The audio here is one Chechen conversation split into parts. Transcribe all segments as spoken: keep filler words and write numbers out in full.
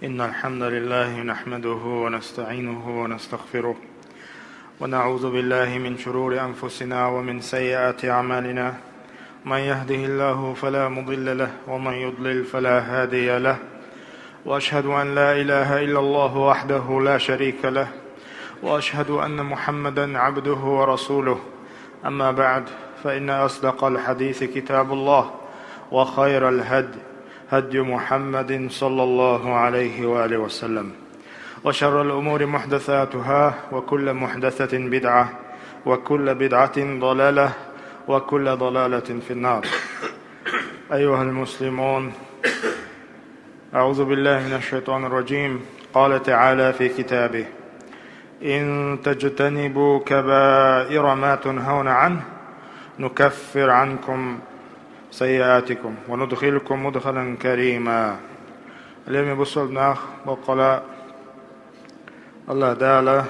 إن الحمد لله نحمده ونستعينه ونستغفره، ونعوذ بالله من شرور أنفسنا ومن سيئات أعمالنا. من يهده الله فلا مضل له، ومن يضلل فلا هادي له. وأشهد أن لا إله إلا الله وحده لا شريك له، وأشهد أن محمدا عبده ورسوله. أما بعد، فإن أصدق الحديث كتاب الله، وخير الهدي هدي محمد صلى الله عليه وآله وسلم، وشر الأمور محدثاتها، وكل محدثة بدعة، وكل بدعة ضلالة، وكل ضلالة في النار. أيها المسلمون، أعوذ بالله من الشيطان الرجيم. قال تعالى في كتابه: إن تجتنبوا كبائر ما تنهون عنه نكفر عنكم سيئاتكم وندخلكم مدخلا كريما. Лераме бусалба нах, боккъала Аллах Дала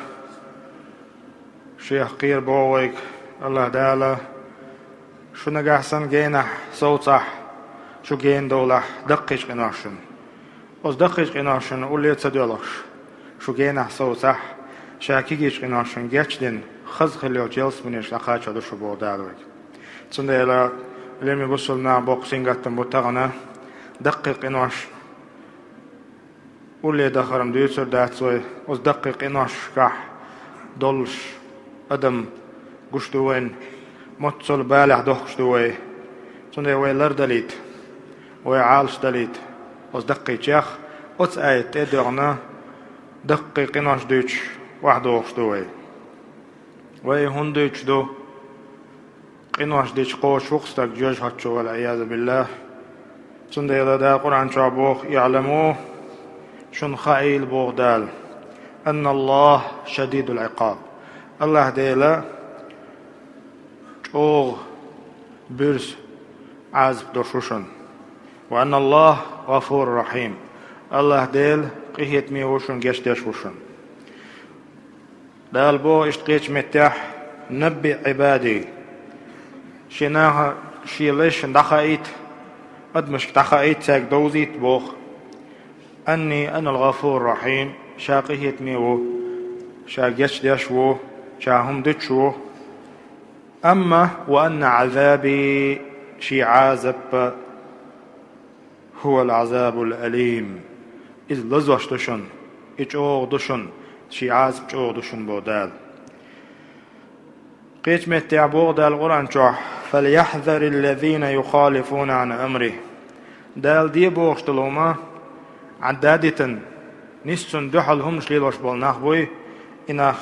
Шех кхера боху вайга. Аллах Дала шу нагахь санна генахь совцахь, шу гена довлахь даккхийчу къиношна. Оцу даккхийчу къиношна улле ца доьлхуш, шу генахь совцахь, ша кегийчу къиношна гечдина, хаза хилла йолчу ялсаманешка дӀакхачор ду шу боху Дала вайга. Цундела, лераме бусалба нах, боккха сингаттам бу тахана даккхий къинош улле дахаран дуьйцур дац вай, оцу даккхий къиношкахь долуш адам гуш ду вайна, моццал балехь дохкуш ду вай. Цундела вай лардалийта, вай Ӏалашдалийта оцу даккхийчех, оцу аят тӀе а доьгӀна, даккхий къинош дуьйцуш охьадогӀуш ду вай. Вай хӀунда дуьйцуш ду? Къинош дича кхочуш ву-кх стаг жоьжахатичо, валъиязу биллахӀ. Цундела Дала Къуръан чохь боху: «ИӀламу», шуна хаийла боху Дала, «анналлахӀа шадидул Ӏикъаб», Аллах Дела чӀогӀа буьрса Ӏазап долуш ву шуна. «Ва анналлахӀа гӀафурур рахьим», Аллах Дела къинхетаме ву шуна, гечдеш ву шуна. Дала боху иштта кхечу меттехь: «Набби Ӏибади». Шен наха, шен лайшна дӀахаийта, адамашка дӀахаийта, цаьрга довзийта боху: «Анни анал гӀафур рахьим», ша къинхетаме ву, ша гечдеш ву, ша хӀума дуьтуш ву. Амма «ва анна Ӏазаби», шен Ӏазап, «хӀувал Ӏазабул алим», иза лазош ду шуна, и чӀогӀа ду шуна, шен Ӏазап чӀогӀа ду шуна боху Дала. Кхечу меттехь боху Дала Къуръан чохь: «Фаляхьзариллазина юхалифуна Ӏан амрихӀ». Дала де бохуш долу хӀума, Ӏадда а дитина, нисса цунна дуьхьал хӀуманаш лелош болу нах буй, и нах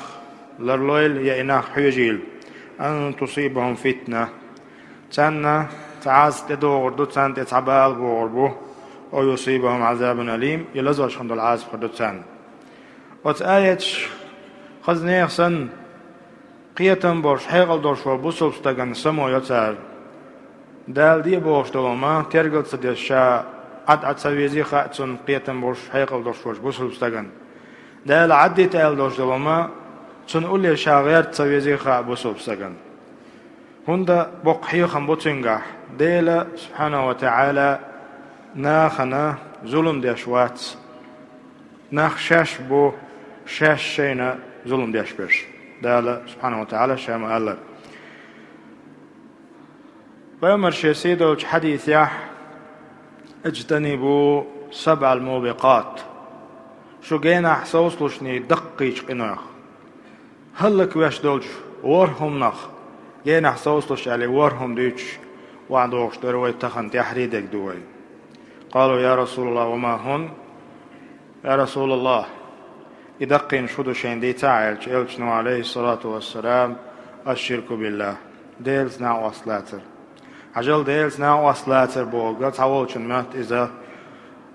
ларлойла я и нах хьоьжийла, «ан тусибахӀум фитна». Царна цхьа Ӏазап тӀедогӀур ду, царна тӀе цхьа бала богӀур бу, «ау юсибахӀум Ӏазабун алим», я лазош хӀума долу Ӏазап хир ду царна. Оцу аяташ хаза нехан санна, кхетам болуш, хьекъал долуш волу бусалба стагана само йо цара. Дала де бохуш долу хӀума тергал ца деш, ша Ӏад Ӏа ца везий хаьа цунна, кхетам болуш, хьекъал долуш волчу бусалба стагана. Дала Ӏаддита аьлла долуш долу хӀума цунна улле ша гӀерта ца везий хаьа бусалба стагана. ХӀунда боккха хьехам бу цуьнгахь, Дела, субхьанаху ва таӀала, нахана зулам деш вац. Нах шаьш бу, шаьш шайна зулам деш берш. Дала, субхьанаху ва таӀала, ша ма-аллара. Пайхамар шен сийдолчу хьадисехь: «Иджтанибу сабъал мубикъат». Шу генахь совцалушний даккхийчу къинойх, хӀаллаквеш долчу ворхӀ хӀуманах генахь совцалуш аьлла, ворхӀ хӀума дуьйцуш, охьадогӀуш дара вай, тахана тӀаьхьарий дерг ду вай. Къалу: «Я Расулаллах, ва ма хӀун?» «Я Расулаллах, и даккхийнаш хӀун ду шайна дийцахьа?» — аьлча, Элчано, алейхиссалату вассалам: «Аш-ширку биллах», Делаца накъост лацар. Хьажал, Делаца накъост лацар бохург цхьаволчун моьтту иза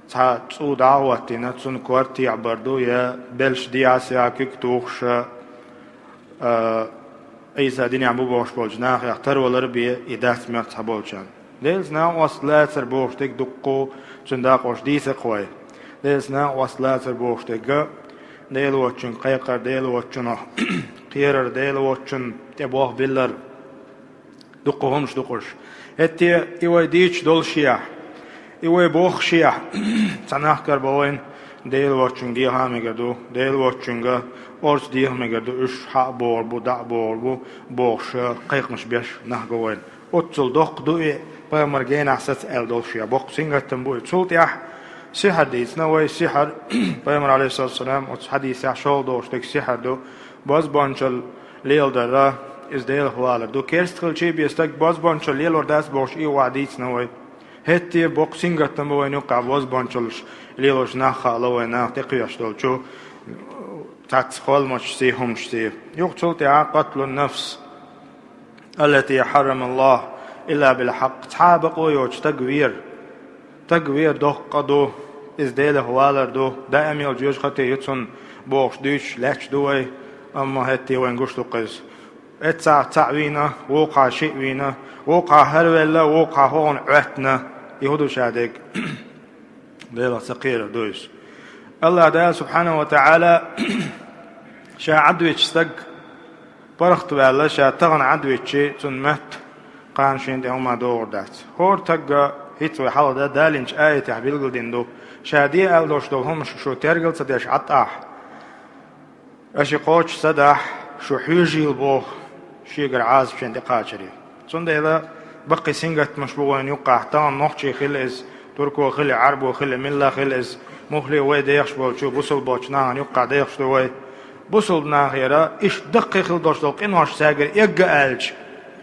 цхьа цӀу дӀа а хӀоттийна, цунна корта теӀабар ду, я белш дехьа-сехьа куьг тухуш, а, Ӏийса динехь бу бохуш болчу нахех тарвалар бен и дац моьтту цхьаболчарна. Делаца накъост лацар бохуш дерг дуккха цуьнан дакъош дийца-кх вай. Делаца накъост лацар бохуш дерг а, Дела воцчуьнга кхайкхар, Дела воцчунах кхерар, Дела воцчунна тӀе болх биллар. Дуккха хӀуманаш ду-кх уьш. ХӀетте и вай дийцуш долушехь, и вай бохушехь, цхьа нах карабо вайна, Дела воцчуьнга деха а мегар ду, Дела воцчуьнга орца деха а мегар ду, уьш хьа а богӀур бу, дӀа а богӀур бу, бохуш кхайкхамаш беш нах го вайна. Оццул доккха ду и, пайхамар генахь саца аьлла долуш я, боккха сингаттам бу и. Цул тӀаьхьа сихьар дийцина вай, сихьар, пайхамар, алейхиссалату вассалам, оцу хьадисехь шолгӀа долуш дерг сихьар ду, бозбуанчалла леладар, иза Делах валар ду. Керста хилча а бен стаг бозбуанчалла лелор дац бохуш и вай дийцина вай. ХӀетте а боккха сингаттам бу вайна юккъехь бозбуанчаллаш лелош нах хаало вайна, нах тӀекхоьхьуш долчу цхьацца холмашций, хӀумашций. Юха цул тӀаьхьа къатлун нафс, аллати хьаррама Аллаху илла бил хьакъ. Цхьа а бакъо йоцуш стаг вер. Стаг вер доккха къа ду, иза Делах валар ду, даим йолчу жоьжахате ю цунна бохуш дуьйцуш лаьтташ ду вай, амма хӀетте а вайна гуш ду-кх иза. Эццахь цхьаъ вийна, вукхахь шиъ вийна, вукхахь хӀара велла, вукхахь хӀокхунна Ӏоьттина. И хӀун ду ша дерг? Делах ца кхерар ду иза. Аллах Дала, субхьанаху ва таӀала, ша Ӏадвичча стаг паргӀатваьлла, ша тахана Ӏадвиччи, цунна моьтту кхана шена тӀе хӀума догӀур дац. ХӀора стагга хӀинца вай хьалха дан далинчу аятехь билгалдина ду, ша де аьлла долуш долу хӀумаш шу тергал ца деш Ӏад ахь, аша кхочуш ца дахь, шу хьоьжийла боху шегара Ӏазап шена тӀекхачаре. Цундела баккхий сингаттамаш бу вайна юккъехь, тахана нохчий хила иза, турко хила, Ӏарбо хила, милла хила иза, муххале вай дехаш болчу, бусалба болчу нахана юккъехь дехаш ду вай. Бусалба нахера иштта даккхий хила долуш долу къинош цаьргара эгга аьлча,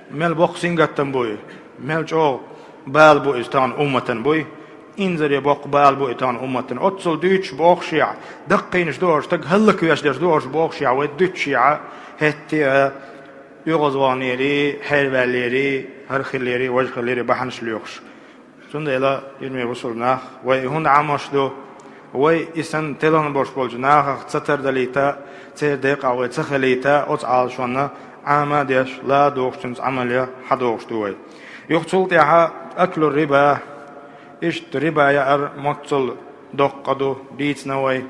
мел боккха сингаттам бу и, мел чӀогӀа бала бу иза тахана умматан буй. Инзаре боккха бала бу и тахана умматан. Оццул дуьйцуш бохушехь, даккхийнаш ду оцу стаг, хӀаллаквеш дерш ду оцу бохушехь, вай дуьтушехь, хӀетте а оьгӀазвахнерий, хьерваьллерий, хӀара хиллерий, важа хиллерий бахьанаш лоьхуш. Цундела, йирме бусалба нах, вай и хӀунда Ӏамош ду? Вай и санна тилан болуш болчу нахах ца тардалийта, церан декъахь вай ца хилийта, оцу Ӏалашонна Ӏама а деш, ла а дохуш, цуьнца Ӏамал ян хьадохуш ду вай. Юха цул тӀаьхьа аклу риба, иштта риба яар моццул доккха къа ду, дийцина вай.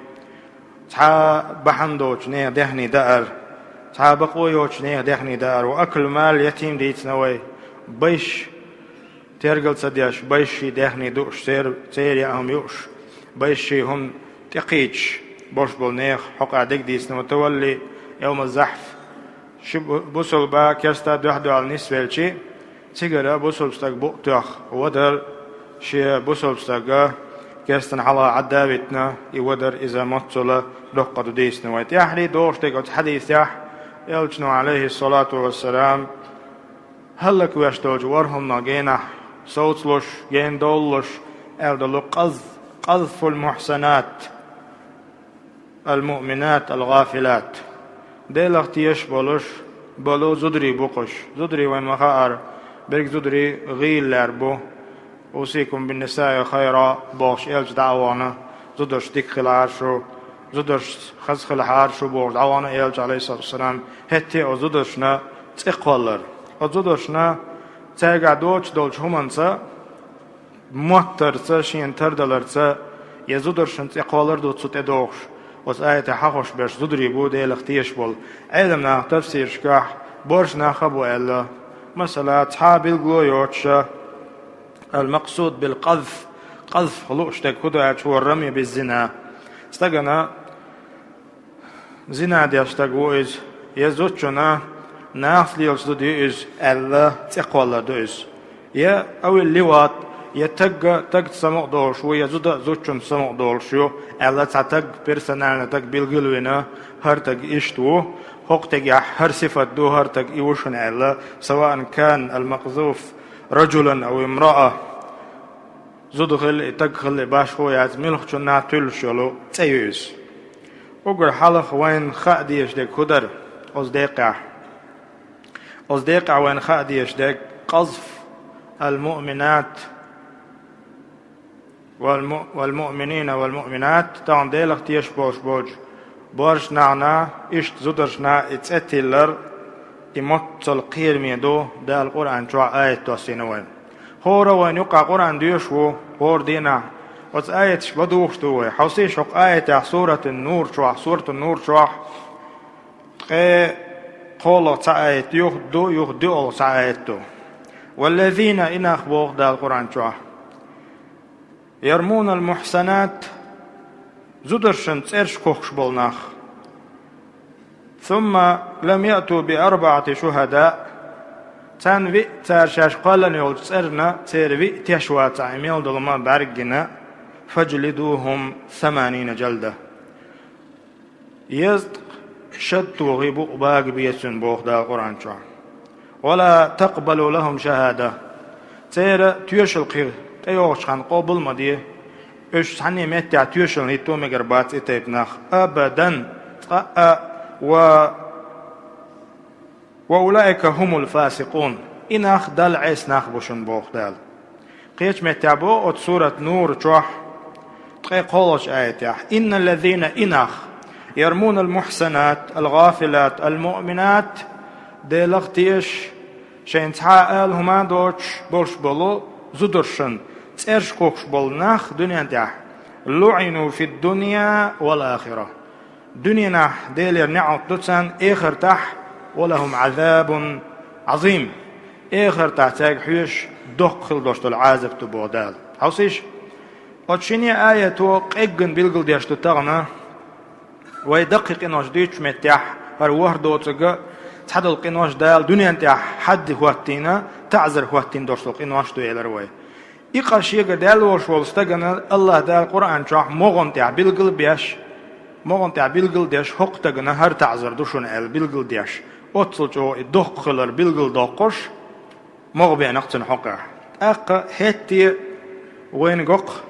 Цхьа бахьана доцучу нехан даьхни даар, цхьа бакъо йоцучу нехан даьхни даар, ва аклу мал ятим дийцина вай. Байш тергал ца деш, байшший даьхни дууш, цер-, церан яа хӀума юуш, байшший хӀума тӀекхийчаш болуш болу нехан хьокъехь дерг дийцина, ва тавалли явма захф. Ши бу-, бусалба керста дуьхьал-дуьхьал нисвелчи, цигара бусалба стаг букъ тоьхна вадар, шен бусалба стаг керстана хьалха Ӏадда а витина, и вадар, иза моццул доккха къа ду дийцина вай. ТӀаьххьарий догӀуш дерг оцу хьадисехь, элчано, алейхиссалату вассалам, хӀаллаквеш долчу ворхӀалгӀа генахь совцалуш, гена довлалуш, аьлла долу къаз-, къазфул мухьсанат, ал-муъминат, ал-гӀафилат. Делах тешаш болуш болу зударий бу-кх уьш. Зударий вайн ма-хаара, берриг зударий гӀийла лаьрра бу. «Усикум бин-нисаи хайра», бохуш, элча дӀа а вахана, зударшца дика хилахьара шу, зударшца хаза хилахьара шу, бохуш, дӀа а вахана элча, алейхиссалату вассалам, хӀетте а оцу зударшна цӀе кхоллар. Оцу зударшна цаьргахь доцуш долчу хӀуманца, моттарца, шена тардаларца, я зударшна цӀе кхоллар ду цу тӀедогӀуш, оцу аятехь хьахош берш зударий бу Делах тешаш болу. Ӏеламнаха тафсирашкахь боьрша нах а бу аьлла. Масала, цхьа а билгало йоцуша, Ал-макъсуд бил-къазф. Къазф лууш дерг хӀун ду аьлча, хӀуъа рамю биз-зина. Стагана зина деш стаг ву иза, я зудчунна нахаца лелаш зуда ю иза аьлла, цӀе кхоллар ду иза. Я авил-ливат, я тагга тагца самукъа долуш ву, я зуда зудчунца самукъа долуш ю аьлла, цхьа таг, персонально таг билгалвина, хӀара таг иштта ву, хӀокху тегехь хӀара сифат ду, хӀара таг и ву шуна аьлла, саваан кан ал-макъзуф раджулан ав имраа. Зуда хилла и, таг хилла и, башхо яц, муьлххачунна туьллуш йолу цӀе ю иза. Уггар хьалха вайна хаа дезаш дерг хӀун дара оцу декъехь? Оцу декъехь вайна хаа дезаш дерг къазф ал-муъминат вал-му-, вал-муъминина вал-муъминат, тахана Делах тешаш болуш болчу боьрша нахана, иштта зударшна и цӀе тиллар, и моццал кхераме ду, Дала Къуръан чохь аят доссийна вайна. ХӀора вайна юккъехь Къуръан доьшуш ву, хӀора дийнахь. Оцу аяташ ладугӀуш ду вай. Хьовсийша хӀокху аятехь, Суратун-Нур чохь, Суратун-Нур чохь, ткъе кхоалгӀа цхьа аят ю, ду, юха доьалгӀа цхьа аят ду. Валлазина, и нах боху Дала Къуръан чохь. Ярмуна ал-мухьсанат, Зударшан цӀераш кхухкаш бола нах. ثم لم يأتوا بأربعة شهداء. Царна виъ, цара шаьш кхоьллина йолчу цӀерна церан виъ теш вацахь, и мел долу ма бӀаьргина, فاجلدوهم ثمانين جلدة. Езткъа шад тохий, букъ бага бе цуьнан, боху Дала Къуръан чохь. ولا تقبلوا لهم شهادة. Церан тоьшалла кхин тӀейогӀучу хенахь къобал ма де. Уьш цхьанне меттехь тоьшалла хӀитто мегар бац и тайпа нах. أبدا. Цкъа а. Ва, وأولئك هم الفاسقون. И нах Далла Ӏеса нах бу шуна, боху Дала. Кхечу меттехь боху оцу сурат Нур чохь, ткъе кхоалгӀачу аятехь: إن الذين, и нах, يرمون المحصنات الغافلات المؤمنات, Делах тешаш, шайна цхьа а ала хӀума а доцуш болуш болу зударшан цӀераш кхухкуш болу нах дуьнен тӀехь, لعنوا في الدنيا والآخرة. Дуьненахь Делера неӀалт ду царна, эхартахь, ولهم عذاب عظيم. Эхартахь цаьрга хьоьжуш доккха хила долуш долу Ӏазап ду, боху Дала. Хьовсийша, оцу шина аято къеггина билгалдеш ду тахана, вай даккхий къинош дуьйцучу меттехь, хӀара ворхӀ доцург а, цхьадолу къинош Дала дуьнен тӀехь хьадди хӀоттийна, таӀзар хӀоттийна долуш долу къинош ду элира вай. И къа шегара даьлла волуш волу стагана АллахӀ Дала Къуръан чохь могӀан тӀехь билгал а беш, могӀан тӀехь билгал а деш, хӀокху стагана хӀара таӀзар ду шуна аьлла билгал а деш, оццул чӀогӀа и доккха хилар билгал а доккхуш, могӀа беана-кх цуьнан хьокъехь. ТӀаккха хӀетте а вайна го-кх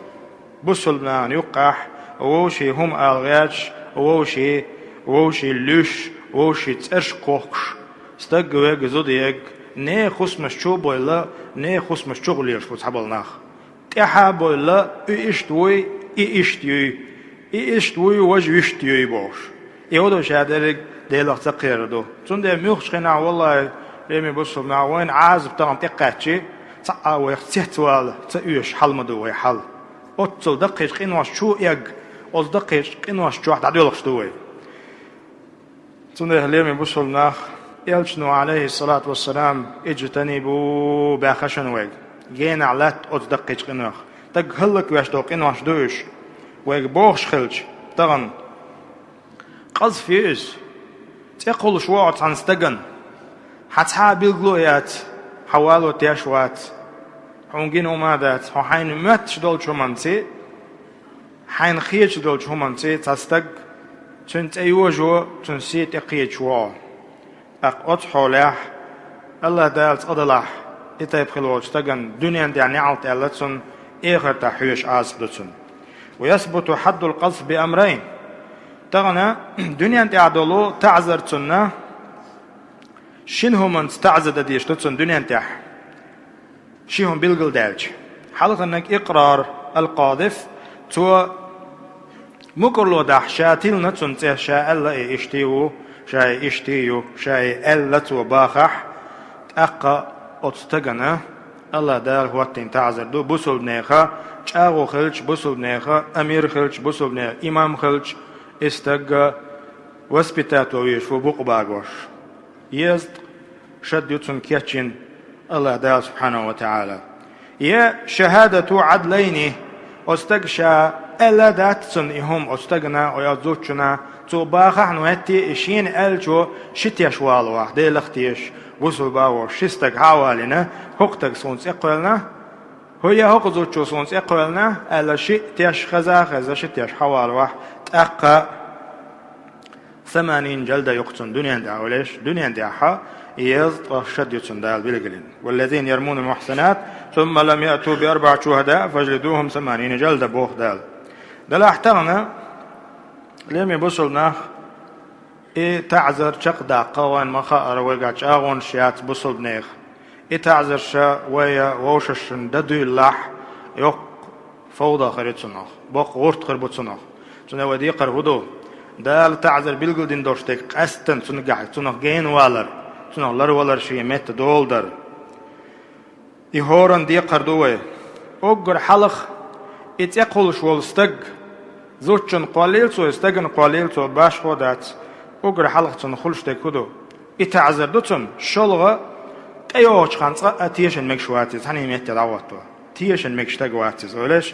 бусалба нахана юккъехь вовшийн хӀума ала гӀерташ, вовшийн, вовшийн луьйш, вовшийн цӀераш кхухкуш, стаг а вега, зуда а ега, нехан хӀусамаш чу а бевлла, нехан хӀусамаш чу гӀулъеш бу цхьаболу нах. ТӀаьхьа а бевлла, и иштта вуй, и иштта юй, и иштта вуй, важа вуьшта юй бохуш. И хӀун ду, ша дерриг Делах ца кхерар ду. Цундела муьлххачу хенахь, валлахӀи, лераме бусалба нах, вайна Ӏазап тахана тӀекхаьччи, цхьа а вайх цецвала ца оьшуш хьал ма ду вай хьал. Оццул даккхийчу къинош чу эгга, оцу даккхийчу къинош чохь дӀадоьлхуш ду вай. Цундела, лераме бусалба нах, Элчано, Ӏалайхиссалату вассалам, اجتنبوا баьхна шуна вайга, генахь латта оцу даккхийчу къинойх. Стаг хӀаллаквеш долу къинош ду уьш. Вайга бохуш хилча, тахана къазф ю иза. ЦӀе кхуллуш ву хьо цхьана стагана. Хьан цхьа а билгало а яц, хьан вало теш а вац, хьуна гина хӀума а дац, хьо хьайна моьттуш долчу хӀуманций, хьайна хеташ долчу хӀуманций цхьа стаг, цуьнан цӀе йожо, цуьнан сий тӀекхеташ ву хьо. ТӀаккха оцу хьолехь, АллахӀ Дала цкъа далахь, и тайпа хила волчу стагана дуьнен тӀехь неӀалт аьлла цунна, эхартахь хьоьжуш Ӏазап ду цунна. ويثبت حد القذف بأمرين. Тахана дуьнен тӀехь долу таӀзар цунна, шина хӀуманца таӀзар дан дезаш ду цунна дуьнен тӀехь. Ши хӀума билгалдаьлча. Хьалхарниг икърар ал-къазиф, цо мукӀарло дахь ша тиллина цунна цӀе, ша аьлла и иштта ву, ша и иштта ю, ша и аьлла цо бахахь, тӀаккха оцу стагана АллахӀ Дала хӀоттийна таӀзар ду бусалба нехан чӀагӀо хилча, бусалба нехан амир хилча, бусалба нехан имам хилча, и стаг воспитать ван везаш ву букъ багош. Езткъа шад ю цунна кечйина АллахӀ Дала субхьанаху ва таӀала. Я шахӀадату Ӏадлайни, оцу стага ша аьлла а дац цунна и хӀума, оцу стагана, оцу зудчунна, цо бахахь а, хӀетте а и шена аьллачо ши теш валавахь, Делах тешаш, бусалба ву ши стаг хьа а валийна, хӀокху стага суна цӀе кхоьллина, хӀу я хӀокху зудчо суна цӀе кхоьллина аьлла, шиъ теш хеза а хезна, ши теш хьа а валавахь, тӀаккха ثمانين جلدة ю-кх цунна дуьнен тӀехь, олуш, дуьнен тӀехь езткъа шад ю цунна Дала билгалйина. والذين يرمون المحصنات ثم لم يأتوا بأربعة شهداء فاجلدوهم ثمانين جلدة, боху Дала. Делахь тахана, лераме бусалба нах, и таӀзар чекхдаккха вайна ма-хаъара, вайгахь чӀагӀонаш яц бусалба нехан. И таӀзарш вай вовшашна дан дуьйлалахь, йоккха фовда хир ю цунах, боккха гӀурт хир бу цунах. Цундела вай декхар хӀун ду? Дала таӀзар билгалдина долуш дерг къаьсттина цунах, цунах гена валар, цунах ларвалар, шен метта доладар. И хӀоранна декхар ду вай. Уггар хьалха и цӀе кхуллуш волу стаг, зудчунна кхоллийла цо, и стагана кхоллийла цо, башхо а дац. Уггар хьалха цунна хуьлуш дерг хӀун ду? И таӀзар ду цунна, шолгӀа, тӀейогӀучу хенахь цкъа а тешан мегаш вац иза, цхьана метте дӀахӀотто. Тешан мегаш стаг вац иза, олуш.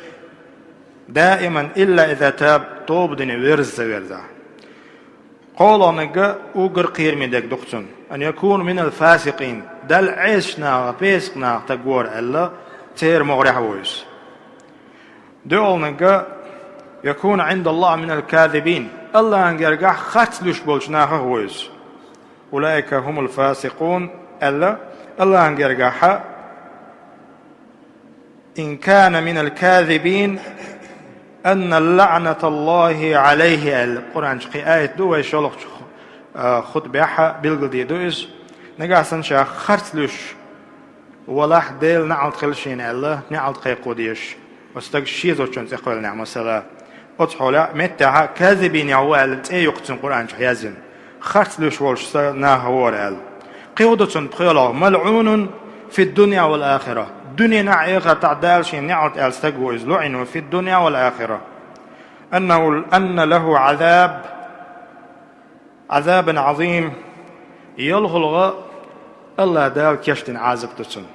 دائما إلا إذا تاب, тоба дина верза ца верзахь. КхоалгӀаниг уггар кхераме дерг ду-кх цун. أن يكون من الفاسقين, Далла Ӏесачу нахах, песакъ нахах стаг вар аьлла, церан могӀарехь ву иза. ДоьалгӀаниг, يكون عند الله من الكاذبين, АллахӀан гергахь харц луьйш болчу нахах ву иза. أولئك هم الفاسقون, аьлла, АллахӀан гергахь, إن كان من الكاذبين أن لعنة الله عليه, аьлла. Къуръан чу кхин аят ду, вай шолгӀачу, а, хутбехь билгалдийр ду иза. Нагахь санна ша харц луьйш валахь, Делан неӀалт хила шена аьлла, неӀалт кхайкхо дезаш, оцу стага шен зудчун цӀе кхоьллинехь, масала. Оцу хьолехь, меттехь, казибинехь ву аьлла, цӀе ю-кх цуьнан Къуръан чохь яздина. Харц луьйш волчу са-, нахах ву хӀара аьлла. Кхин хӀун ду цуьнан пхоьалгӀа? ملعون في الدنيا والآخرة. Дуьненахь, эхартахь Дала шена неӀалт аьлла стаг ву иза. لعن في الدنيا والآخرة. أنه, أن له عذاب, عذابا عظيم. ЯлхалгӀа АллахӀ Дала кечдина Ӏазап ду цунна.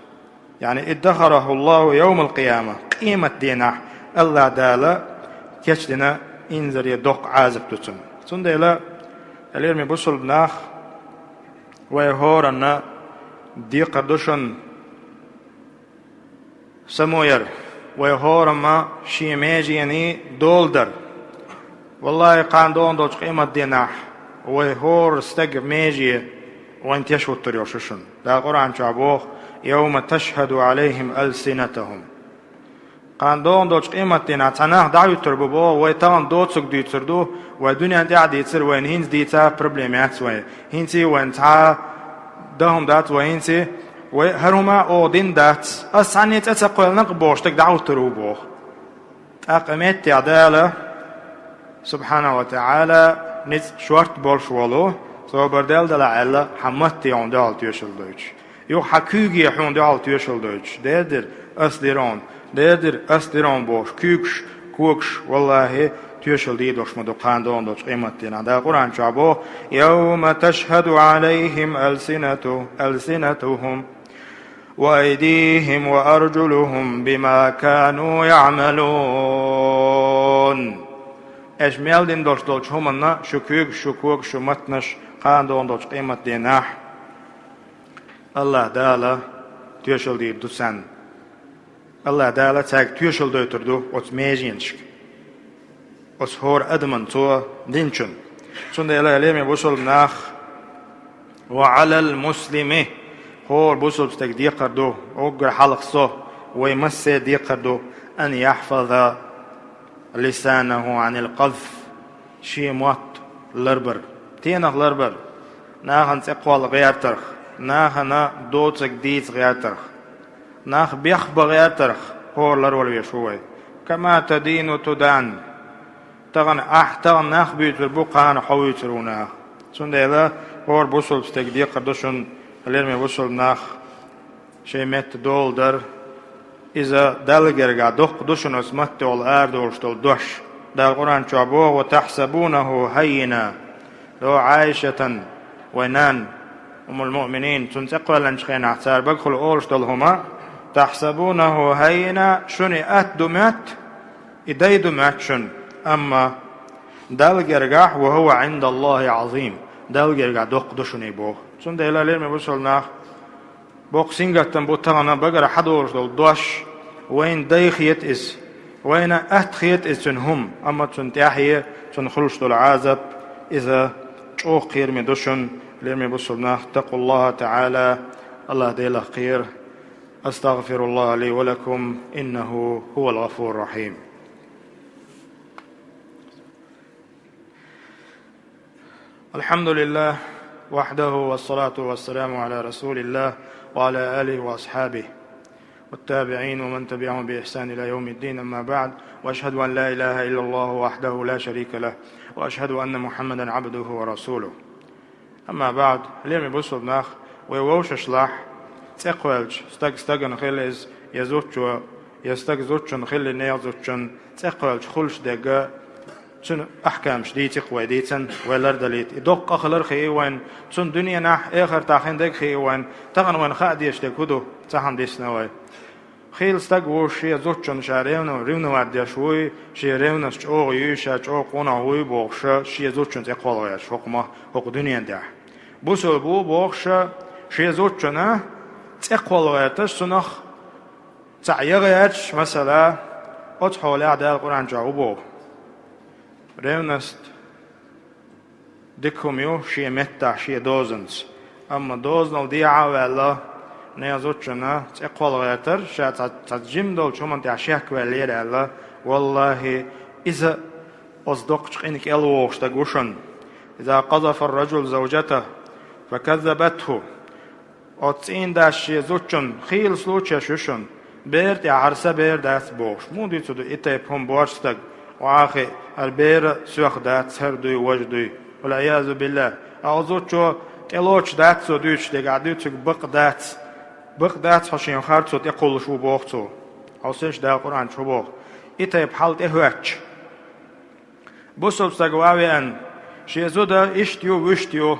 يعني ادخره الله يوم القيامة. Къематденахь АллахӀ Дала кечдина инзаре доккха Ӏазап ду цунна. Цундела, хьалераме бусулба нах, вай хӀоранна декхар ду шуна само яр, вай хӀорамма шен межений дола дар. ВаллахӀи, кхана догӀун долчу къематденахь вай хӀора стага меже вайна теш хӀуттур йолуш ю шуна. Дала Къуръан чохь боху: يوم تشهد عليهم ألسنتهم. Кхана догӀун долчу къематденахь цхьа нах дӀахӀуьттур бу боху, вай тахана доцург дуьйцур ду, вай дуьненна тӀехь а дийцира, вайна хӀинца дийца а проблема яц вайн. ХӀинца а вайна цхьа а дан хӀума дац вай, хӀинца а вай хӀара хӀума а оха дина дац. Ас цхьанне цӀе ца кхоьллина-кх бохуш стаг дӀахӀуттур ву боху. ТӀаккха меттехь Дала, субхьанаху ва таӀала, ницкъ шортта болуш волу, собар дел далахь аьлла, хьан матте хьуна дуьхьал тоьшалла дойтуш. Юха хьан куьйге хьуна дуьхьал тоьшалла дойтуш. Дера дира, ас дира хьуна, дера дира, ас дира хьуна бохуш, куьйгаш, когаш, валлахӀи, тоьшалла дийр долуш ма ду кхана догӀун долчу къематденахь. Дала Къуръан чохь боху: يوم تشهد عليهم ألسنة-, ألسنتهم وأيديهم وأرجلهم بما كانوا يعملون. Аша мел дина долуш долчу хӀуманна шу куьйгаш, шу когаш, шу маттанаш кхана догӀун долчу къематденахь АллахӀ Дала тоьшалла дийр ду царна. АллахӀ Дала цаьрга тоьшалла дойтур ду оцу меженашка, оцу хӀора адаман цо динчун. Цундела, хьалераме бусулба нах, وعلى المسلم, хӀора бусулба стага декхар ду, уггар хьалха со, вай массе декхар ду, أن يحفظ لسانه عن القذف, шен мотт ларбар, стенах ларбар, нахана цӀе кхолла гӀертарх, нахана доцург дийца гӀертарх, нах бехбан гӀертарх, хӀора ларвала веш ву вай. كما تدين تدان. Тахана ахь, тахана нах буьйцур бу, кхана хьо вуьйцур ву наха. Цундела хӀора бусулба стага декхар ду шуна, хьалераме бусулба нах, шайн метта дола дар, иза Далла гергахь доккха ду шуна оцу маттехула арадолуш долу дош. Дала Къуръан чохь боху: وتحسبونه هينا. Йо Ӏайшатан, вай нанна, Уммул-Муъминин, цунна цӀе кхоьллинчу хенахь цара багахула олуш долу хӀума: تحسبونه هينا, шуна и атта ду моьтту, и дай ду моьтту шуна, амма Далла гергахь, وهو عند الله عظيم, Далла гергахь доккха ду шуна и боху. Цундела, хьалераме бусулба нах, боккха сингаттам бу тахана багара хьадолуш долу дош, вайна дай хета иза, вайна атта хета иза цуьнан хӀума, амма цунна тӀаьхье, цунна хуьлуш долу Ӏазап, иза чӀогӀа кхераме ду шуна, хьалераме бусулба нах. اتقوا الله تعالى, АллахӀ Делах кхера. أستغفر الله لي ولكم، إنه هو الغفور الرحيم. الحمد لله وحده، والصلاة والسلام على رسول الله وعلى آله وأصحابه والتابعين ومن تبعهم بإحسان إلى يوم الدين، أما بعد، وأشهد أن لا إله إلا الله وحده لا شريك له، وأشهد أن محمدا عبده ورسوله. أما بعد, хьалераме бусулба нах, вай вовшашлахь цӀе кхоьллинчу, стаг стагана хила иза, я зудчо, я стаг зудчунна хила, нехан зудчунна цӀе кхоьллинчу хуьлуш дерг, цуьнан ахкамаш дийци-кх вай дийцина, вай лардалийта. И доккха къа хилар хии вайн, цунна дуьненахь, эхартахь хин дерг хии вайн, тахана вайна хаа дезаш дерг хӀун ду, цхьа хӀума дисна вай. Хийла стаг ву, шен зудчунна ша ревно-, ревновать деш вуй, шен ревность чӀогӀа юй, ша чӀогӀа къонах вуй бохуш, шен зудчун цӀе кхолла гӀерташ хӀокху ма, хӀокху дуьнен тӀехь. Бусулба ву бохуш, шен зудчунна цӀе кхолла гӀерташ, цунах цхьаъ ян гӀерташ, масала, оцу хьолехь Дала Къуръан чохь хӀун боху? Ревность дика хӀума ю шен меттахь, шен дозанца. Амма дозанал дехьа а ваьлла, нехан зудчунна цӀе кхолла гӀертар, ша цхьа, цхьа жима долчу хӀуманна тӀехь шек ваьллера аьлла, валлахӀи, иза оцу доккхачу къина кӀел вогӀуш стаг ву шуна. Иза къазафа ар-раджулу завджатаху, факаззабатху. Оцу цӀийнан дас шен зудчунна, хийла случай ю шуна, бер тӀехь хӀара сан бер дац бохуш. Муха дуьйцур ду и тайпа хӀума боьрша стаг? Вахи, хӀара бер а соьх дац, хӀара дуй, важа дуй. Вал-Ӏиязу биллахӀ. Ахьа зудчо тӀелоцуш дац цо дуьйцуш дерг, ахьа дуьйцург бакъ дац. Бакъ дац, хьо шен харцо тӀекхуллуш ву боху цо. Хьовсийша, Дала Къуръан чу хӀун боху? И тайпа хьал тӀехӀоьттича, бусулба стаг ван веана, шен зуда иштта ю, вуьшта ю,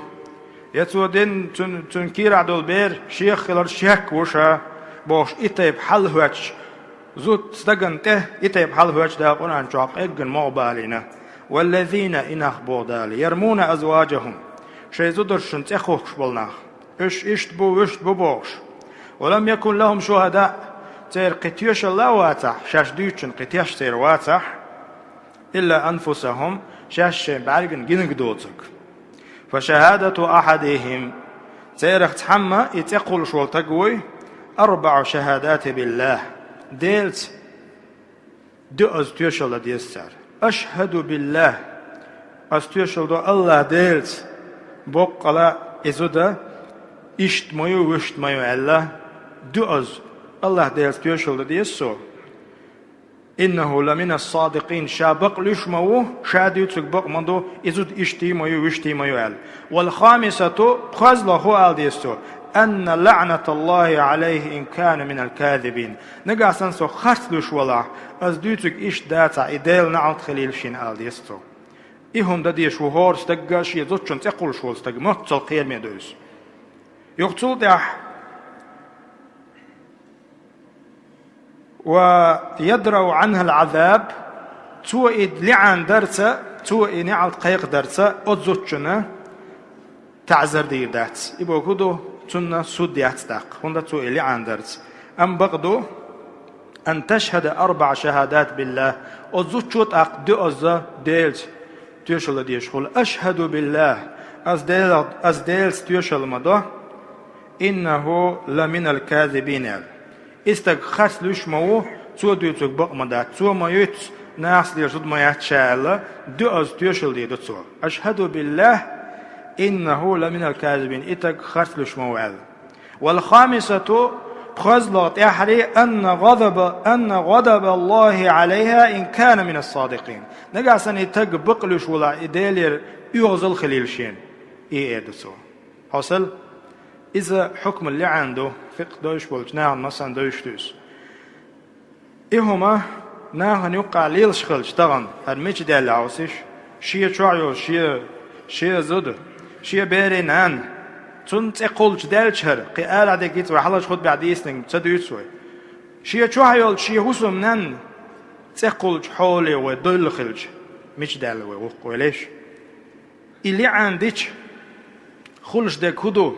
я цо дина, цун, цун кийрахь долу бер шех хилар шек ву ша, бохуш, и тайпа хьал хӀоьттича, зуда стагана тӀе и тайпа хьал хӀоьттича, Дала Къуръан чохь къеггина могӀа балийна: «Валлазина», и нах боху Дала, «ярмуна азваджахум», шайн зударшна цӀе кхухкуш болу нах, уьш иштта бу, вуьшта бу бохуш. «Ва лам якун лахум шухада», церан кхин тоьшалла а вацахь, шаьш дуьйцучун кхин теш церан вацахь, «илла анфусахум», шаьш шайн бӀаьргана гинарг доцург. «Фа шахадату ахьадихим», церах цхьамма, и цӀе кхуллуш волу стаг вуй, «арбаӀу шахадати биллахӀ», Делаца доьазза тоьшалла дан деза цара. «Ашхаду биллахӀ», ас тоьшалла до АллахӀ Делаца, боккъала и зуда иштта ма ю, вуьшта ма ю аьлла, доьазза АллахӀ Делаца тоьшалла дан деза со. «ИннахӀу ламинас-садикъин», ша бакъ луьйш ма ву, ша дуьйцург бакъ ма ду, и зуда иштта ма ю, вуьшта ма ю аьлла. «Вал-хамисату», пхоьзлагӀа хӀун ала деза цо: «Анна лаӀнаталлахӀи Ӏалайхи ин кана минал-казибин». Нагахь санна со харц луьйш валахь, ас дуьйцург иштта дацахь, и Делан неӀалт хилийла шена ала деза цо. И хӀума дан дезаш ву хӀора стагга, шен зудчун цӀе кхуллуш волу стаг, моццал кхераме ду иза. Юха цул тӀаьхьа «ва ядрау Ӏанхал-Ӏазаб», цо и лиъна дарца, цо и неӀалт кхайкхадарца оцу зудчунна таӀзар дийр дац. И бохург ду, цунна суд яц тӀаккха, хӀунда цо и лиъна дарца. Амма бакъ ду: «Ан ташхада арбаӀа шахадат биллахӀ», оцу зудчо тӀаккха доьазза Делаца тоьшалла дезаш хуьлу: «Ашхаду биллахӀ», ас Делах, ас Делаца тоьшалла ма до, «иннахӀу ламинал-казибин», аьлла. И стаг харц луьйш ма ву, цо дуьйцург бакъ ма дац, цо ма юьйцу, нахаца лела зуда ма яц ша аьлла, доьазза тоьшалла дийр ду цо. «Ашхаду биллахӀ, иннахӀу ламинал-казибин», и стаг харц луьйш ма ву аьлла. «Вал-хамисату», пхоьзлагӀа тӀаьххьара: «Анна гӀадаба, анна гӀадабаллахӀи ӀалайхӀа ин кана минас-садикъин». Нагахь санна и стаг бакъ луьйш валахь, и Делера оьгӀазалла хилийла шена, и эр ду цо. Хьовсал, иза хьукмал лиъна ду, фикъхӀ довзуш болчу нахана массарна довзуш ду иза. И хӀума нахана юккъехь лелаш хилча тахана, хӀара мича даьлла хьовсийша, шен чохь йолу шен, шен зуда, шен берийн нана, цунна цӀе кхуллуш даьлча хӀара, кхин арахь дерг хӀинца вай хьалхарчу хутбехь дийцинарг ца дуьйцу вай. Шен чохь йолчу шен хӀусамнанна цӀе кхуллучу хьоле вай довлла хилча, мича даьлла вай вуккха, вай леш? И лиъна дича, хуьлуш дерг хӀун ду?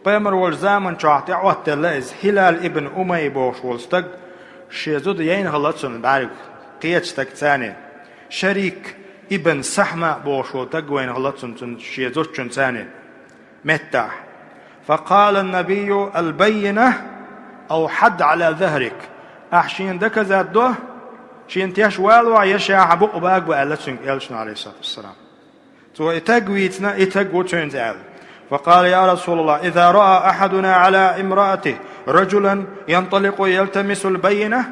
Пайхамар волчу заман чохь тӀеӀоттаделла иза. Хилал ибн Умайя бохуш волу стаг, шен зуда яйна хилла цунна бӀаьрг, кхечу стагца цхьаьна. Шарик ибн Сахьма бохуш волу стаг вайна хилла цунна, цунна шен зудчунца цхьаьна меттахь. «Факъала ан-набийю: ал-баййина ау хьадд Ӏала захрик». Ахьа шена доказать до, шена теш валавахь, я ша хьан букъ бага бо, аьлла цуьнга элчано, Ӏалайхиссалату вассалам. Цо и стаг вийцина, и стаг ву цуьнца аьлла. «Факъала: я РасулаллахӀ, иза раъа ахьадуна Ӏала имраатихӀи раджулан янталикъу ялтамисул баййина».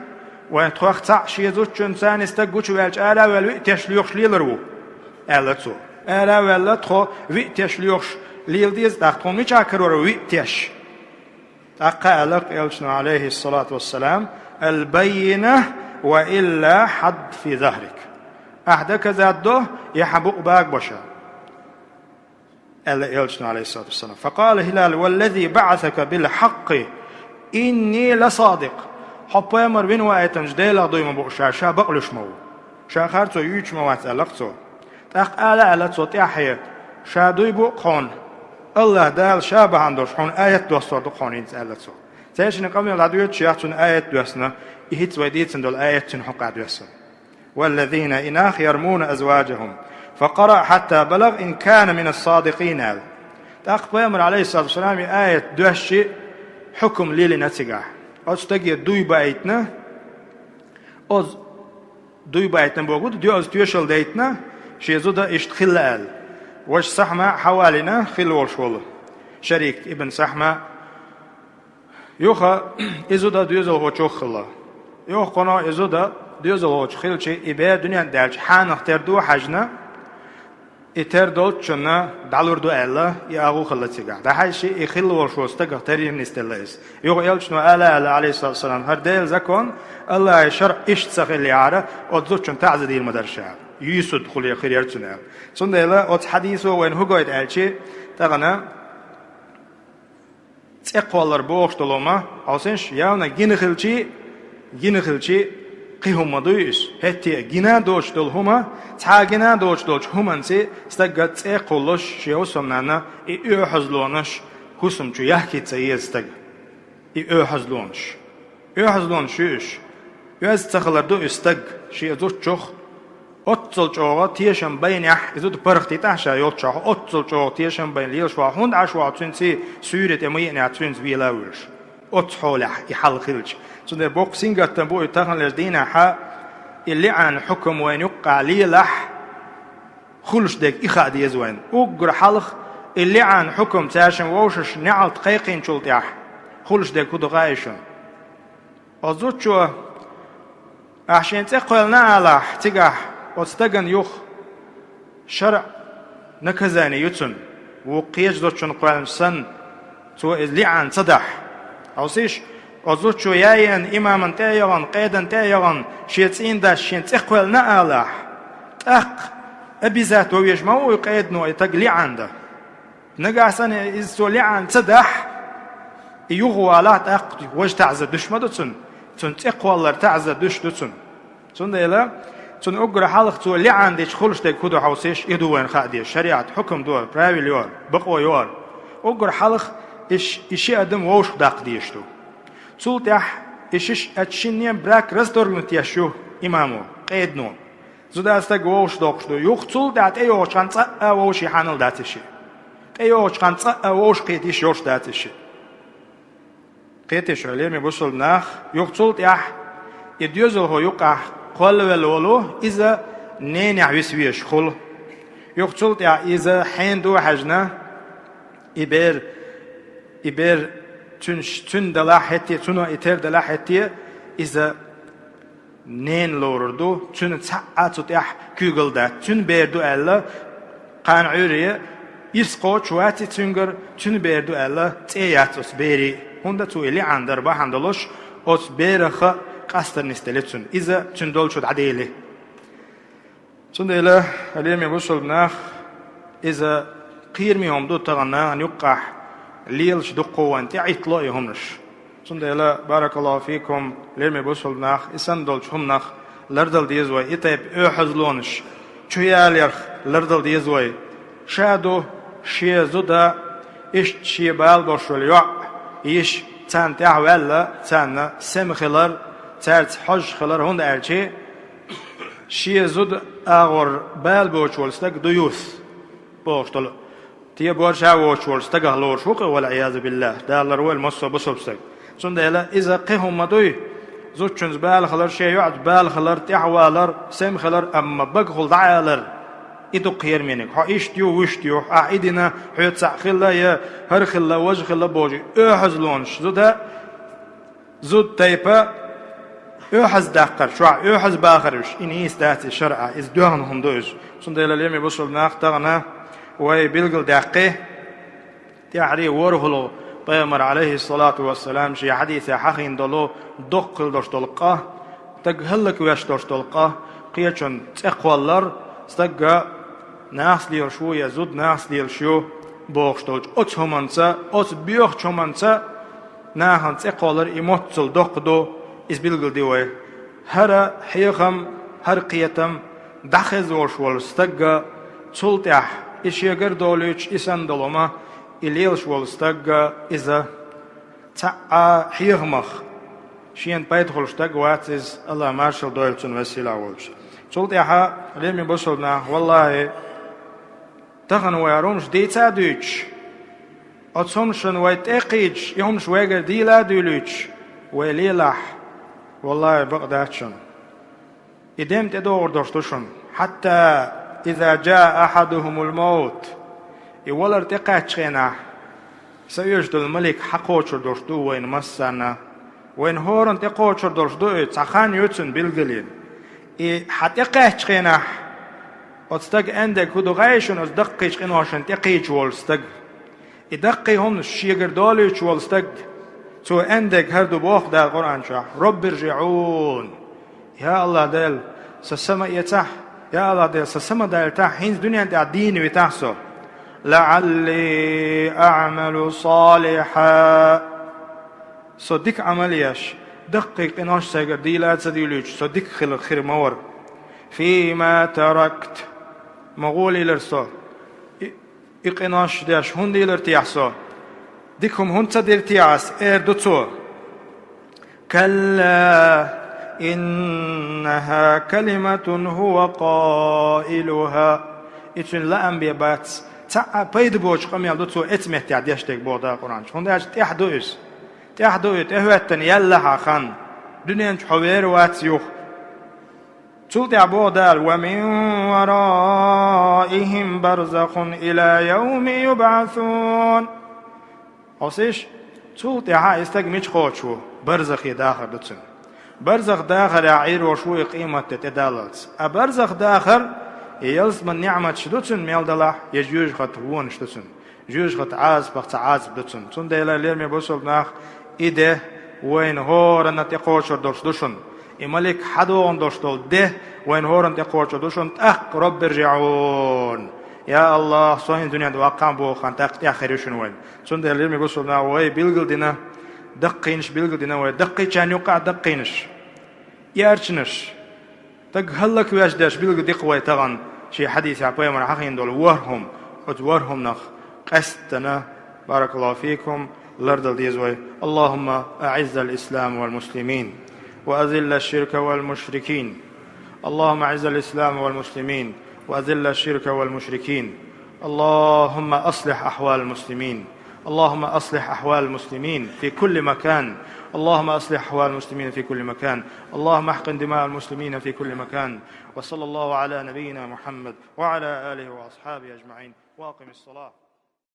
Вайн тхох цхьаъ шен зудчунца цхьаьна стаг гучуваьлча, ара а ваьлла, виъ теш лоьхуш лелар ву, аьлла цо. Ара а ваьлла, тхо виъ теш лоьхуш лела деза, тӀаккха тхуна мичахь карор ву виъ теш? ТӀаккха аьлла элчано, Ӏалайхиссалату вассалам: «Ал-баййина ва илла хьадд фи захрик». Ахьа доказать до, я хьан букъ бага бо ша, аьлла элчано, Ӏалайхиссалату вассалам. «Факъала Хилал: валлази баӀасака билхьакъкъи инни ласадикъ». Хьо пайхамар вина ваийтинчу Делах дуй ма бу ша, ша бакълуьйш ма ву. Ша харцо юьйцуш ма вац, аьлла-кх цо. ТӀаккха ала аьлла цо тӀаьххье: «Ша дуй бу-кх хьуна, АллахӀ Дала ша бахьана долуш хьуна аят доссор ду-кх хьуна хӀинца», аьлла цо. Цаьршинна къамел дӀадоьдучехь цунна аят доьссина, и хӀинца вай дийцина долу аят цуьнан хьокъехь доьссина. «والذين إناخ يرمون أزواجهم», فقرأ حتى بلغ «إن كان من الصادقين» аьлла. ТӀаккха пайхамар, алейхиссалату вассалам, и аят доьшчи хьукам лелийна цигахь. Оцу стаге дуй баийтина, оцу дуй баийтина бохург ду, оцу тоьшалла дайтина, шен зуда иштта хилла аьлла. Важа Сахьма хьавалийна хилла волуш волу Шарик ибн Сахьма. Юха и зуда доьзалхочух хилла. Юха кхуьно и зуда доьзалхочух хилчи, и бер дуьнен тӀе даьлча хьанах тера ду а хьаьжна, и тера долччунна дӀалур ду аьлла, и агӀо хилла цигахь. ДӀахьаьжчи, и хилла волуш волу стагах тера йина нисделла иза. Юха элчано ала аьлла, алейхиссалату вассалам: «ХӀара Делан закон, АллахӀан шарӀ иштта ца хиллехьара, оцу зудчунна таӀзар дийр ма дара ша. Юьйсург хуьлуш хир яра цунна», аьлла. Цундела оцу хьадисо вайна хӀун гойту аьлчи, тахана цӀе кхоллар бохуш долу хӀума, хьовсийша, явна гина хилчи, гина хилчи, кхин хӀума дуй иза. ХӀетте а гина а доцуш долу хӀума, цхьа а гина а доцуш долчу хӀуманца стаг цӀе а кхуллуш, шен хӀусамнанна и оьгӀазлонаш хӀусам чу яхкийта ца еза стага. И оьгӀазлонаш. ОьгӀазлонаш ю уьш. Оьзда ца хилар ду и стаг шен зудчух, оццул чӀогӀа тешам байнехь, и зуда паргӀатдитахь ша йолччохь, оццул чӀогӀа тешам байна лелаш ву, хӀунда Ӏаш ву цуьнца суьйре тӀе ма еънехь, цуьнца вела а вуьлуш. Оцу хьолехь и хьал хилча. Цундела боккха сингаттам бу и таханлерчу дийнахьа, и лиъан хьукам вайна юккъехь лелахь, хуьлуш дерг и хаа деза вайна. Уггар хьалха и лиъан хьукам цаьршинна вовшашна неӀалт кхайкхинчул тӀаьхьа хуьлуш дерг хӀун ду хаьий шуна? Оцу зудчо, ахь шен цӀе кхоьллина алахь, цигахь оцу стагана юха шарӀан наказание ю цунна, вукху кхечу зудчунна кхоьллинчу санна, цо иза лиъан ца дахь. Хьовсийша, оцу зудчо яйъина, имамна тӀе а яхана, къедана тӀе а яхана, шен цӀийнан дас шен цӀе кхоьллина алахь, тӀаккха обязательно везаш ма ву и къедано и стаг лиъан дан. Нагахь санна иза цо лиъан ца дахь, и юхавалахь, тӀаккха важа таӀзар дуьсуш ма ду цунна, цунна цӀе кхоллар таӀзар дуьсуш ду цунна. Цундела цунна уггар хьалха цо лиъан дича хуьлуш дерг хӀун ду хьовсийша, и ду вайна хаа деза, шариӀат хьукам ду хӀара, правила ю хӀара, бакъо ю хӀара. Уггар хьалха и ш-, и ши адам вовшах даккха дезаш ду. Цул тӀаьхьа и шиш а, оцу шинне а брак расторгнуть еш ю имамо, къедано. Зуда стаг вовшах доккхуш ду. Юха цул тӀаьхьа тӀейогӀучу ханна цкъа а вовшийн хьанал дац и шиъ. ТӀейогӀучу ханна цкъа а вовшахкхета йиш йолуш дац и шиъ. Кхетий шу, лераме бусалба нах, юха цул тӀаьхьа и доьзалхо юккъехь кхоллавелла волу, иза ненехь виса везаш хуьлу. Юха цул тӀаьхьа иза хьенан ду хьаьжна, и бер, и бер цуьнан, цуьнан далахь хӀетте, цунах и тера далахь хӀетте, иза ненан лорур ду, цуьнан цхьа а цу тӀехь куьйгалла дац. Цуьнан бер ду аьлла, кхана Ӏуьйре йист кхочуш вац и цуьнгара, цуьнан бер ду аьлла, цӀе яц оцу берийн. ХӀунда цо и лиъан дар бахьана долуш, оцу берах къастар нисделла цунна. Иза цуьнан долчу дӀадели. Цундела, лераме бусалба нах, иза кхераме хӀума ду тахана нахана юккъехь лелаш дуккха вайна тӀеӀиттало и хӀуманаш. Цундела, баракаллаху фикум, лераме бусалба нах, и санна долчу хӀуманах лардала деза вай, и тайпа оьгӀазлонаш чу яларх лардала деза вай. Ша ду шен зуда, иштта шен бала беш йолу йоӀ, йиша царна тӀаьхьаваьлла, царна сема хилар, цаьрца хьожуш хилар, хӀунда аьлча шен зуда агӀор бала боцуш волу стаг ду юс бохуш долу. Те бор ша воцуш волчу стагах лоруш ву-кх и, валӀиязу биллахӀ, Дала ларвойла массо а бусалба стаг. Цундела иза кхин хӀума ма дуй, зудчуьнца бала хилар, шен йоӀца бала хилар, тӀаьхьавалар, сема хилар, амма багахула дӀаалар, и ду кхерамийниг. Хьо иштта ю, вуьшта ю, ахь и дина, хьоьца цхьаъ хилла я хӀара хилла, важа хилла бохуш, оьгӀазлонаш зуда, зуда тайпа оьгӀаздаккхар, чохь оьгӀазбахар уьш, и нийса дац и шарӀа, иза доьхна хӀума ду иза. Цундела, лераме бусалба нах, тахана вай билгалдаьккхи, тӀаьххьара ворхӀалгӀа пайхамар, Ӏалайхиссалату вассалам, шен хьадисехь хьахийна долу доккха хила долуш долу къа, стаг хӀаллаквеш долуш долу къа, кхечун цӀе кхоллар, стагга нахаца лелаш ву я зуда нахаца лелаш ю бохуш долчу оцу хӀуманца, оцу боьхачу хӀуманца нахана цӀе кхоллар и моццул доккха ду, Иза билгал ди вай. ХӀара хьехам, хӀара кхетам дӀахеза волуш волу стагга, цул тӀаьхьа и шегара долуьйтуш, и санна долу хӀума, и лелаш волу стагга иза цхьа а хьехамах шена пайда хуьлуш стаг вац иза, Алла маршалла дойла цунна весийлахь волчу. Цул тӀаьхьа, лераме бусалба нах, валлахӀи, тахана вай хӀара хӀумаш дийца а дуьйцуш, оцу хӀумашна вай тӀекхийдаш, и хӀумаш вайгара дийла а дуьйлуьйтуш, вай лелахь, валлахӀи, бакъ дац шуна. И дем тӀедогӀур долуш ду шуна. «Хьатта иза джаа ахьадухумул маут». И валар тӀекхаьччу хенахь, са оьшуш долу малик хьакхочур долуш ду вайна массарна. Вайна хӀоранна тӀекхочур долуш ду и, цхьа хан ю цуьнан билгалйина. И хьан тӀекхаьччу хенахь, оцу стага аьннарг хӀун ду хаьий шуна, оцу даккхийчу къиношна тӀекхийдаш волу стаг? И даккхий хӀуманаш шегара долуьйтуш волу стаг, цо аьннарг хӀара ду боху Дала Къуръан чохь: «РоббиржиӀун». Я Аллах Дела, сан са ма эцахь, я Аллах Дела, сан са ма дайтахь, хӀинца дуьнен тӀехь дийна витахь со. «ЛаӀалли аӀмалу салихьан». Со дика Ӏамал еш, даккхий къинош сайгара дийла а ца дуьйлуьйтуш, со дика хила хир ма вара. «Фима таракт». Ма гӀолийла со. И, и къинош деш хӀунда дийла техьа со? Дика хӀума хӀунда ца дира техьа ас, эр ду цо. «Калла, иннаха калиматун хӀува къаилуха». И цуьнан лаам бен бац, цхьа а пайда боцу къамел ду цо эцу меттехь деш дерг, боху Дала Къуръан чу. ХӀунда аьлча тӀаьхьа ду иза. ТӀаьхьа ду и, тӀехӀоьттина яьлла хьан хан. Дуьнен чу хьо вер вац юха. Цул тӀаьхьа боху Дала: «Ва мин вараихим барзахун ила явми юбӀасун». Хьовсийша, цул тӀаьхьа и стаг мича кхочуш ву? Барзахе дахар ду цуьнан. Барзах дахарехь Ӏийр волуш ву и къематде тӀедаллалц. А барзах дахар я ялсаманин ниӀматаш ду цуьнан мел далахь, я жоьжахатин вонаш ду цуьнан. Жоьжахатин Ӏазапах цхьа Ӏазап ду цуьнан. Цундела, лераме бусалба нах, и де вайна хӀоранна тӀекхочур долуш ду шуна. И малик хьадогӀун долуш долу де вайна хӀоранна тӀекхочур ду шуна. ТӀаккха: «РаббиржиӀун». Я Аллах, со хӀинца дуьнен тӀе ваккхахьа боху хан тӀаккха тӀаьхьа хир ю шуна вайна. Цундела, лераме бусалба нах, вай билгал дина, даккхийнаш билгал дина вай, даккхийчарна юккъехь даккхийнаш, эрчанаш. Стаг хӀаллаквеш дерш билгал ди-кх вай тахана, шен хьадисехь пайхамара хьахийна долу ворхӀ хӀума, оцу ворхӀ хӀуманах къаьсттина, баракаллаху фикум, лардала деза вай. اللهم أعز الإسلام والمسلمين، وأذل الشرك والمشركين. اللهم أعز الإسلام والمسلمين، وأذل الشرك والمشركين. اللهم أصلح أحوال المسلمين. اللهم أصلح أحوال المسلمين في كل مكان. اللهم أصلح أحوال المسلمين في كل مكان. اللهم احقن دماء المسلمين في كل مكان. وصلى الله على نبينا محمد وعلى آله وأصحابه أجمعين. وأقم الصلاة.